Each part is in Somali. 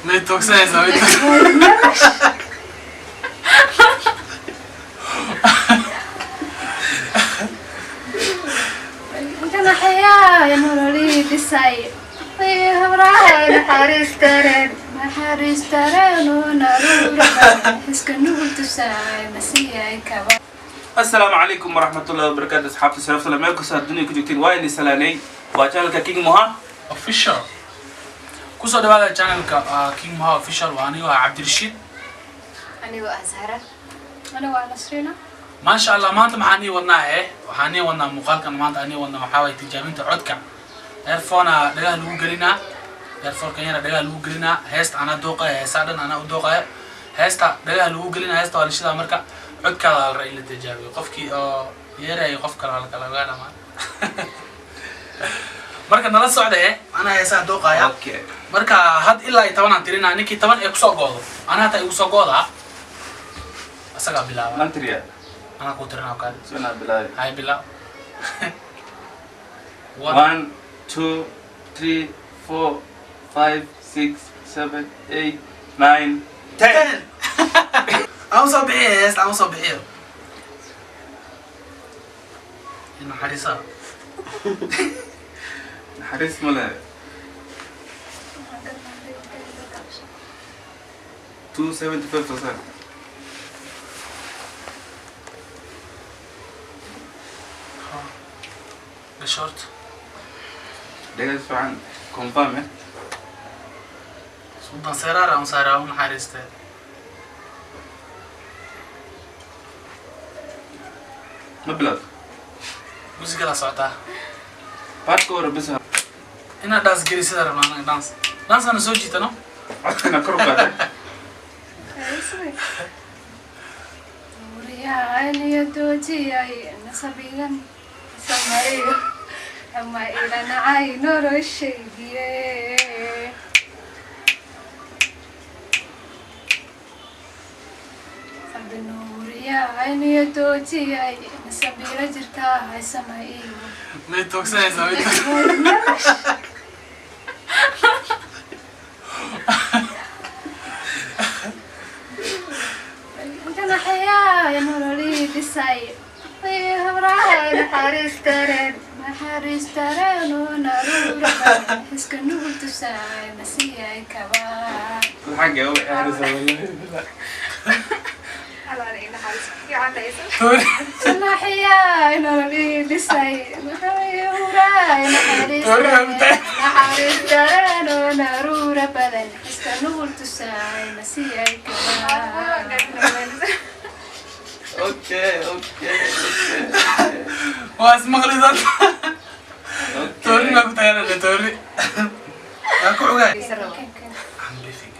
May toogsanaysaa, may toogsanaysaa. Asalaamu calaykum waraxmatullahi wabarakaatu. Asxaabta sharafta leh, meel kastoo aad dunia ku joogtiin, waa idin salaanay. Waa channelka King Moha Official. Kusoo dhawaada channelka King Moha Official. Waa anigoo ah Cabdirashiid. Anigoo ah Zahra. Anigu waa Nasriina. Maasha Allah, maanta maxaan ii wadnaa? Waxaan ii wadnaa muuqaalkan maanta aan ii wadnaa waxaa waye tijaabinta codka. Earphone dhagaha lagu gelinaa, earphone yara dhagaha lagu gelinaa. Heesta anaa dooqaya, heesaa dhan anaa u dooqaya. Heesta dhagaha lagu gelinaa, heesta waa la shidaa. Marka codkaada la rabaa in la tijaabiyo, qofkii oo yeerayo qof kale waa la kala ogaana maan. Marka nala socda. Anaa heesaha dooqaya. Okay. Marka had ilaa iyo 10 aan tirinaa. Ninkii 10 ee kusoo goodo, anaa hataa igu soo goodaa, isagaa bilaaba. Mantriya. Anaa kuu tirinaa kaadi. Suna bilaabay. Hay, bilaab. One. 1, 2, 3, 4, 5, 6, 7, 8, 9, 10. Aan usoo bixiyo heesta, aan usoo bixiyo. Naxariisa. Naxariis ma leh. 275 soo saar. Gashoort. Dhagaha si fiican confirm. Sultan Seraar aan saaraa, u naxariistee. Ma bilaad. Muusikada socotaa. Baadka hore bis. Inaad dhaans gelisida rabnaa anaga, dance dansana soo jiitano. Codkana kor u qaaday. May toogsanaysaa, may toogsanaysaa. Xagga u ciyaaraysa, wallahi billah. Alaala ii naxariis fiican haysan. Okay. Waa ismaqli dad. Toori Okay. baa ku taaganale, toori waa ku ogaay. I'm beefing.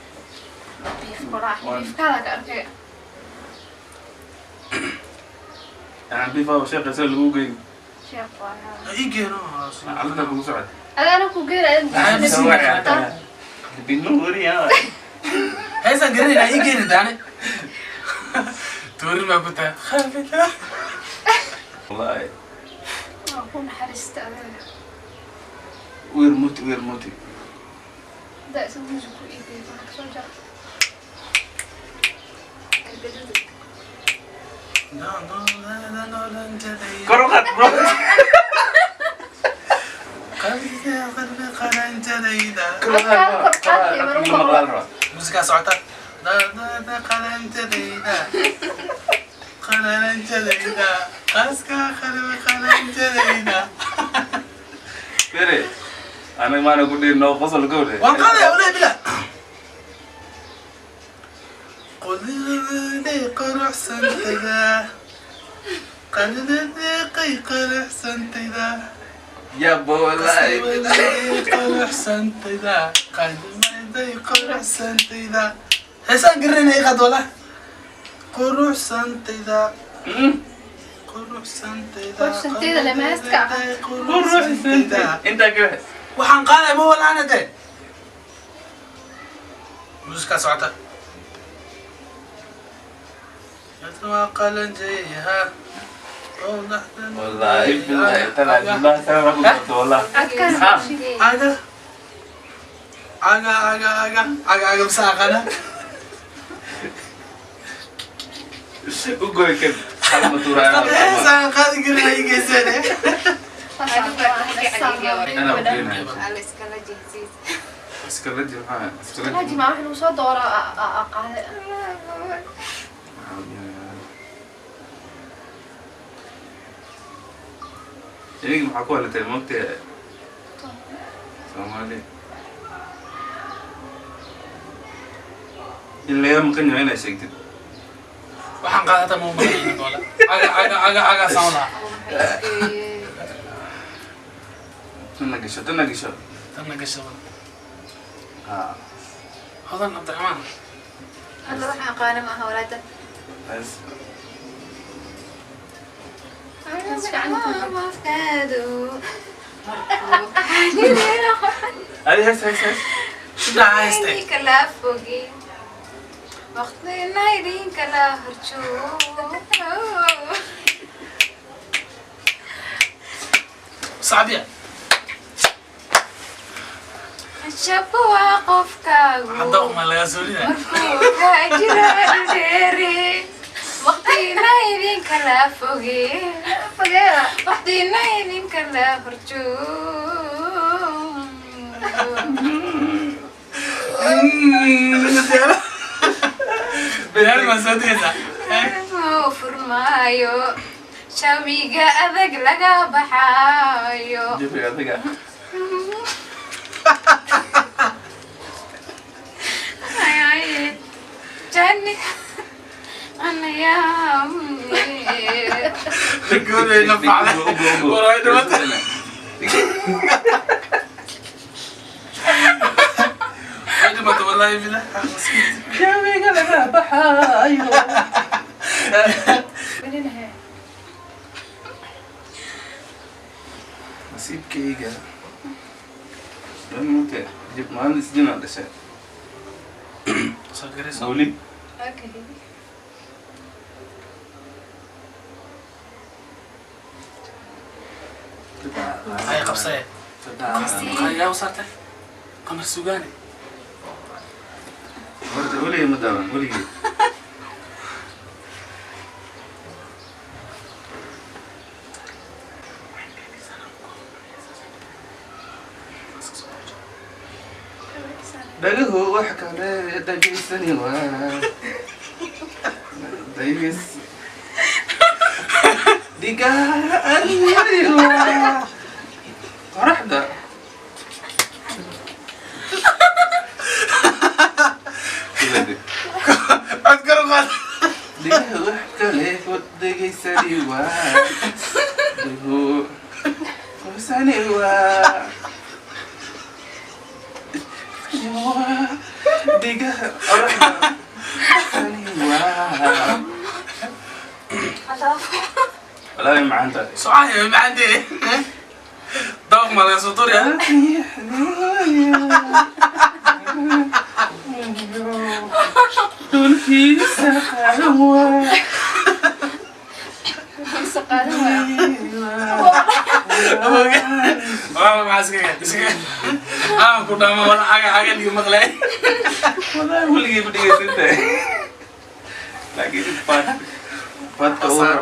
Yani bifa oo sheekha sida lagu geyn. Ii geeno. Calada kugu socda. Binuuriya. Heesaan garanayna, ii geeni daane. Toori baa ku taagan khafita. Wallahi. Weer muti, weer muti. Kor u qaad, bro. Qalbiga, qalbi qalanjadayda. Kor u qaad, bro. Kor u qaad, codka la maqlaan rabaa. Muusikaa socota. Dadada qalanjadayda, qalanjadayda, qaska qalbi qalanjadayda. Bere. Aniga maana ku dhihin noo qosol gowre. Waan qaadaya, wallahi bila qudday quruxsantayda, qalbiday quruxsantayda. Yabba, wallahi. Quruxsantayda, qalbiday quruxsantayda. Heesaan garanay, qaad wala quruxsantayda. Quruxsantayda. Quruxsantayda lama heesta ka aqaan. Quruxsantayda. Intaa ka Waxaan qaaday ma walaana de. Muusikaa socota. Waa qalanjeeyaha. Wallahi billahi taala billahi taala ku qabto wallahi. Codkaas. Aga. Aga aga aga aga aga masaaqana. U goy kan halma tuuraayo. Heesaan qaadi karin ay geyseen. Ana ugeynaya. Alla iskala jihsiis. Iskalaji maxaa? Iskalaji ma wax lagu soo dooro qaade. Iyaga maxaa ku halatay moogtee Soomaali in laga maqan yahay inaa sheegtid. Waxaan qaadata ma umaqaynin goola. Aga aga aga aga saan lahaa. Tanna gasho, tanna gasho. Tanna gasho. Haa. Hodan Cabdiraxmaan. Alla waxaan aqaana ma aha walaada. Bas. Adi hees hees hees. Shidhaa heeste. Kala fogey. Waqtina idin kala horjoogo. Sacbiya. Shabo waa qofkaagu. Hadda uma laga soo ridaa. Markuu kaa jira dheeri. Waqtina idin kala fogey. Waqtina idin kala horjoogo. Bilaal ma soo digaysaa? Furmaayo jawiga adag laga baxaayo. Jawiga adiga. Jani anayaa. Goolay na facday. War way dhimatay. Way dhimatay wallahi billah. Jawiga laga baxaayo. Nasiibkayga. Moogtee jib maalin isjin aan dhashay. Soo garayso. Mawlid. Okay. Ay qabsay. Yaa u saartay? Qamar sugaani. Horta weligay ma daawan weligay. Dhagahu wax kale dhageysani waa. Dhageys. Dhigaa waa. Qoraxda. Cod kor u qaad. Dhigaha wax kale dhageysani waa. Dhagu qoysani waa. Dhigaha qoraxda. Qoysani waa. Wallaahi macaan tahay. Socaaya macaan dee. Dabaq ma laga soo tuuraya? Dhulkiisa qaadan waa. Waa maxaa iskaga iskaga. Aan ku dhama wala aga aga liga maqlay. Wallaahi weligay ma dhegeysantahay. Laakiin faad faadka Oo ugu saar.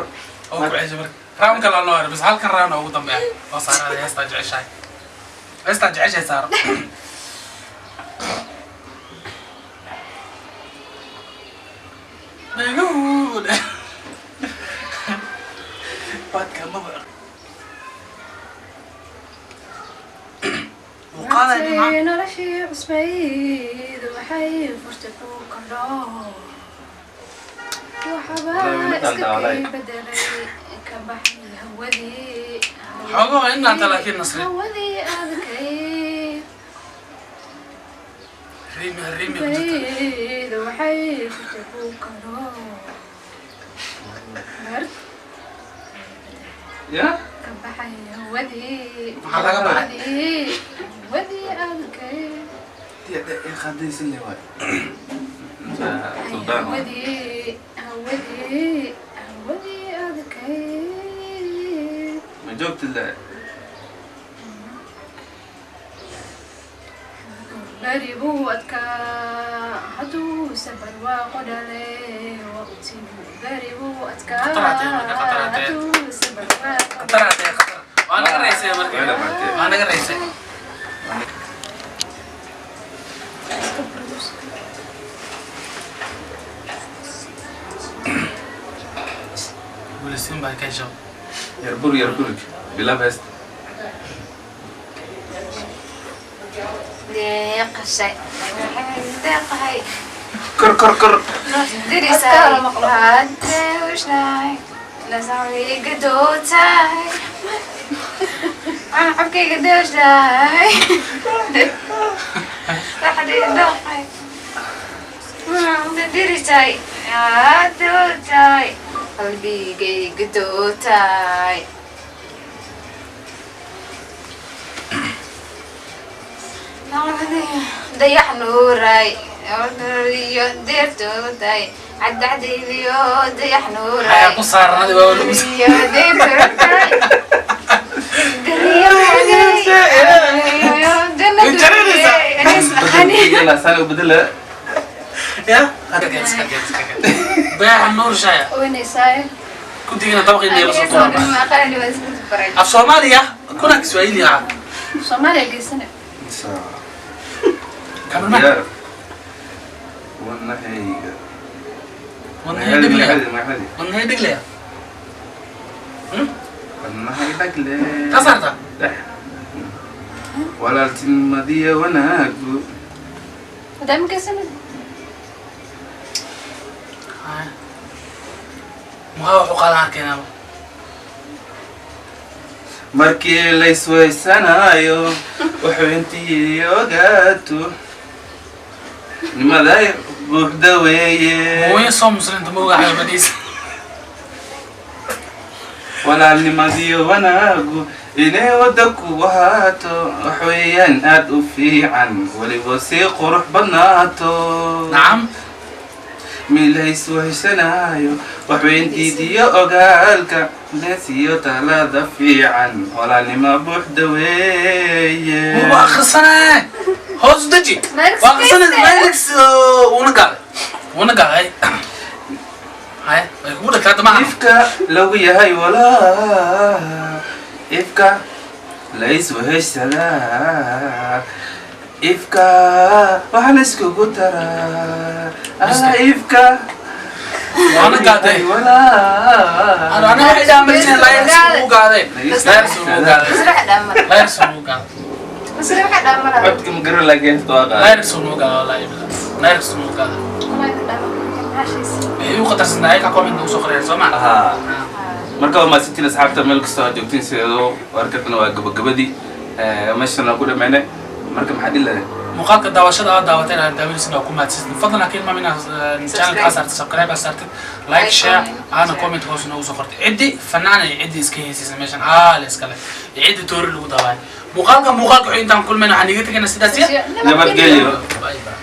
Oo ku cesho marka. Round kale loo helo bas halkan round ugu dambeeya. Oo saarada heestaa jeceshahay. Heestaa jeceshahay saaro. Dhaguud. Faadka maba. Muuqaalay nimca. Noloshii cusbayd waxay furtay ku kordho. Waxba iska kay bedelay ka baxay hawadii. Xogo waa inaanta laakiin Nasri. Hawadii adkayd. Riimi riimi ku jirta. Bayd waxay furtay ku kordho. Mar Ya? ka baxay hawadii. Maxaa laga baxay? Hawadii adkayd. Qadaysan le waay. Sultaan. Hawadii hawadii hawadii adkayd. Ma joogtid le? Beri buu adkaa hadduuse barwaaqo dhalay, waqtigu beri buu adkaa Khatar hatee marka, khatar hatee. hadduuse barwaaqo Khatar hatee, khatar. Waa naga raysay marka. Way dhamaatay. Waa naga raysay. Iska produce. Guulaysiin baa ka hesho. Yarbur yarbur bilaab heesta. Deeqashay. Deeqahay. Kor kor kor. Dirisay. Hadeushnay. Nasawayga dootay. Cabkayga deushnay. Waxday deeqay. Dirisay. Hadeushnay. Qalbigayga dootay. Dayax nuuray iyo deertooday cadcadaydiyo dayax nuuray Hayaa ku saaran adiga waa lagu iyo deertooday. Yalla saan u bedela. Ya? Dayaxa nuur shaya. Oynaysaa. Kuntigina dabaqii meelo soo tuura. Af Soomaaliya kuna Kiswahili ah. Soomaaliya geysane. Cameraman. Diyaar. Wadnahayga. Wadnahay dhiglaya. Magaxadii. Wadnahay dhiglaya. Wadnahay dhagle. Ka saarta. Dhex. Walaaltinimadiyo wanaagu. Hadaa ma geysane. Maxaa wax u qaadan arkeenaaba. Markii la isweysanaayo wuxuu intii ogaato nimaday buuxda weeye. Hooyo soo muslimta ma oga xabadiisa. Walaalnimadiyo wanaagu inay wadda kugu haato wax weeyaan aad u fiican weliba sii qurux badnaato. Nacam. Milaysweysanaayo waxweyntiidiyo ogaalka leesiyo talada fiican walaalnimo buuxda weeye. Waa akhrisanee. Hoos u deji. Waa akhrisanee. Lyrics wuuna gaaday. Wuuna gaaday. Haya, way kugu dhagtaa hadda maaha. Ifka lagu yahay walaa ifka laysweheshadaa ifka waxaa layskugu taraa ah ifka Waana gaaday. walaa Ana waxay dhahaan markii lyrics wuu gaaday. Lyrics wuu gaaday. Lyrics wuu gaaday. Codka ma garan laakiin heesta waa qaaday. Lyrics wuu gaaday wallaahi bilaa. Lyrics wuu gaaday. Ay u qatarsan ay ka comment ugu soo qoreen soo ma? Ahaa. Marka waa mahadsantiin asxaabta meel kastoo aad joogtiin sideedo warkadana waa gabagabadii. Meeshan aan ku dhamaynay. Marka maxaa dhihi lahayd? Muuqaalka daawashada aad daawateen aad daawanaysid waa ku mahadsantiin. Fadlan ha ka ilmaamin inaad channelka aad saartid subscribe aad saartid, like, share, aana comment hoos noogu soo qortay. Ciddi fanaan iyo ciddi iska heesaysa meeshan aale iskale iyo ciddi toori lagu daawaayo. Muuqaalka wuxuu intaan kulmayna waxaan iga tegaynaa sidaas iyo Nabadgelyo. Bye bye.